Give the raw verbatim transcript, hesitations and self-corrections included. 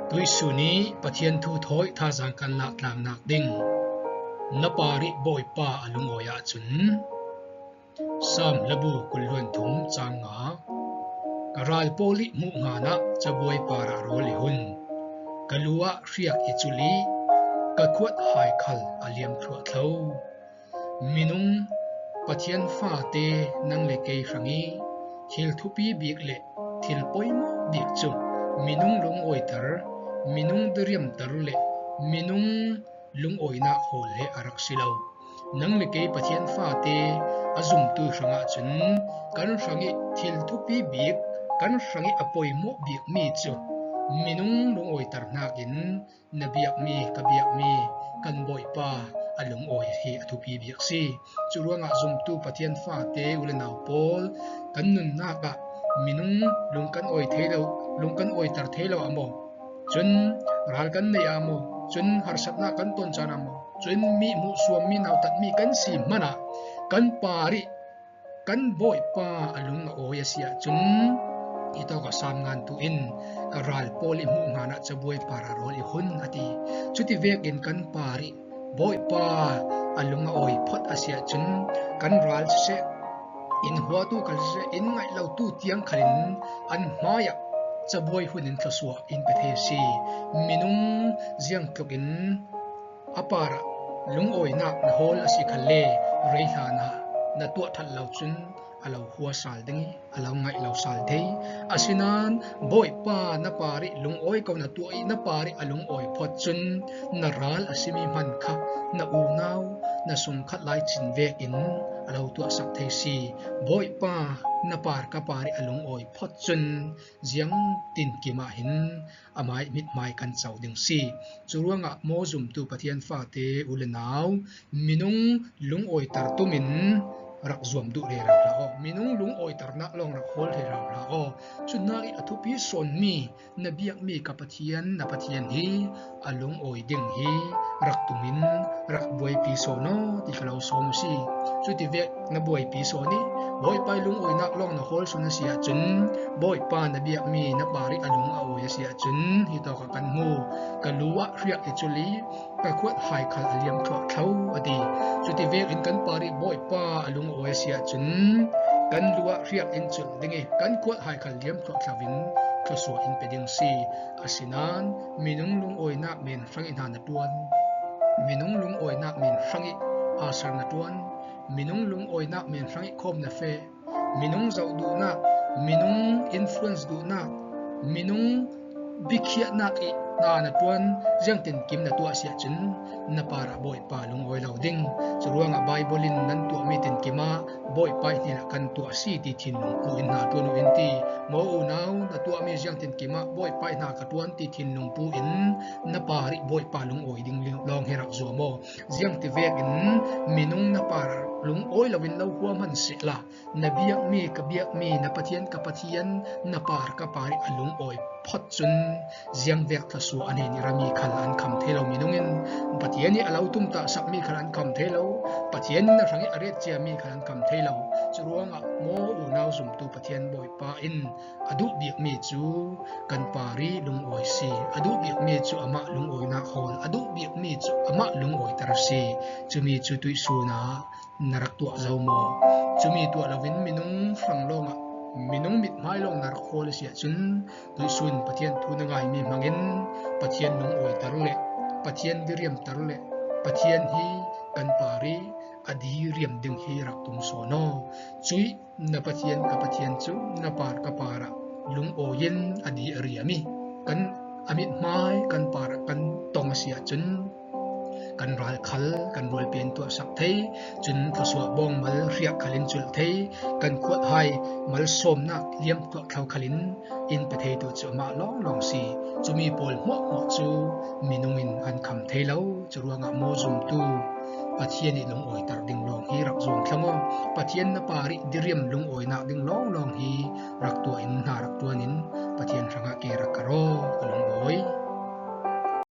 Tuihsun ih Pathian thu thawi thazang kan lak tlangnak ding. Na parih Bawipa a lungawi ahcun. Saam labu kul le thum cang nga. Ka ral pawl ih hmuh ngan ah cabuai parah rawl i hun. Ka lu ah hriak i culh ih ka khuat hai khal a liam thluahthlo. Minung, Pathian fate nang le kei hrangih thil thupi bik le thil poimawh bik cu minung lungawiter, minung diriamter le minung lungawinak hawl he a rak si lo. Nang le kei Pathian fate a zumtu hrangah cun kan hrangih thil thupi bik, kan hrangih a poimawh bikmi cu minung lungawiter hnakin na biakmi, ka biakmi, kan Bawipa a lungawi hi a thupi bik si. Curuangah zumtu Pathian fate u le nau pawl, kan nunnak ah minung lung kan awi thei lo, lung kan awiter thei lo ah maw? Cun ral kan neih ah maw? Cun harsatnak kan ton caan ah maw? Cun mi hmuhsuammi, nautatmi kan si hmanah kan parih kan Bawipa a lungawi a si ahcun, hitawk a saam ngantu in ka ral pawl ih hmuh ngan ah cabuai parah rawl i hun a ti. Cuti vekin kan parih Bawipa a lungawi phot a si ahcun kan ral siseh, in huatu khal siseh, in ngaih lotu tiang khalin an hmaiah cabuai hun in thluasuah in pe thei a si. Minung ziangtlukin a parah lungawinak na hawl a si khalle, rei hlanah na tuah ṭhat lo cun a lo hua sal ding ih a lo ngaih lo sal thei. Asinain Bawipa na parih lungawi ko na tuah ih na parih a lungawi phot cun na ral a simi hman kha na unau, na sungkhat lai cin vekin a lo tuahsak thei si. Bawipa na par ka parih a lungawi phot cun ziang tinkim ah hin amah ih mithmai kan co ding si. Curuangah maw zumtu Pathian fate u le nau, minung lungawiter tumin rak zuam duh rero hlah aw. Minung lungawiternak lawng rak hawl rero hlah aw. Cuhnak ih a thupi sawnmi na biakmi ka Pathian, na Pathian hi a lungawi ding hi rak tumin rak buaipi sawn aw ti ka lo sawm a si. Cuti vek na buaipi sawn ih Bawipa ih lungawinak lawng na hawl sawn a si ahcun, Bawipa na biakmi na parih a lungawi a si ahcun, hitawk ah kan hmu. Ka lu ah hriak i culh ih ka khuat hai khal a liam thluahthlo a ti. Cuti vekin kan parih Bawipa a lungawi a si ahcun, kan lu ah hriak in culh ding ih kan khuat hai khal liam thluahthlo in thluasuah in pe ding si. Asinain minung lungawinak men hrangih hna na ṭuan, minung lungawinak men hrangih asar na ṭuan, minung lungawinak men hrangih khawm na feh, minung zoh duhnak, minung influence duhnak, minung biakhiahnak ih hna na ṭuan, ziang tinkim na tuah a si ahcun na parah Bawipa lungawi lo ding. Curuangah Baibal in nan tuahmi tinkim ah Bawipa ih hnenah kan tuah a si ti thinlung pu in hna ṭuan uh in ti. Maw unau, na tuahmi ziang tinkim ah Bawipa ih hna ka ṭuan ti thinlung pu in na parih Bawipa lungawi ding lawng hi rak zuam aw. Ziangti vekin minung na par lungawi loin lo huam hman sehla, na biakmi ka biakmi, na Pathian ka Pathian, na par ka parih a lungawi phot cun ziangvek thluasuah an hin i rami khal an kham thei lo. Minung in Pathian ih a lo tumtahsakmi khal an kham thei lo. Pathian in na hrangih a ret ciami khal an kham thei lo. Curuangah maw unau zumtu Pathian Bawipa in a duh bikmi cu kan parih lungawi si. A duh bikmi cu amah lungawinak hawl, a duh bikmi cu amah lungawiter si. Cumi cu tuihsun ah na rak tuah zo maw? Cumi tuah loin minung hrang lawngah, minung mithmai lawng na rak hawl a si ahcun, tuihsun Pathian thu na ngaimi hmangin Pathian lungawiter le Pathian diriamter le Pathian hi kan parih a diriam ding hi rak tum sawn aw. Cuih na Pathian ka Pathian cu na par ka parah lungawi in a di a riam ih kan a mithmai kan parah kan tong a si ahcun, kan ral khal kan rualpi an tuahsak thei, cun thluasuah bawng mal hriak khal in culh thei, kan khuat hai malsawmnak liam thluahthlo khal in in pe thei tu cu amah lawnglawng si. Cumi pawl hmuahhmuah cu minung in an kham thei lo. Curuangah maw zumtu, Pathian ih lungawiter ding lawng hi rak zuam thlang aw. Pathian na parih diriam lungawinak ding lawnglawng hi rak tuah in hna rak ṭuan in Pathian hrangah ke rak kar aw, ka lungawi.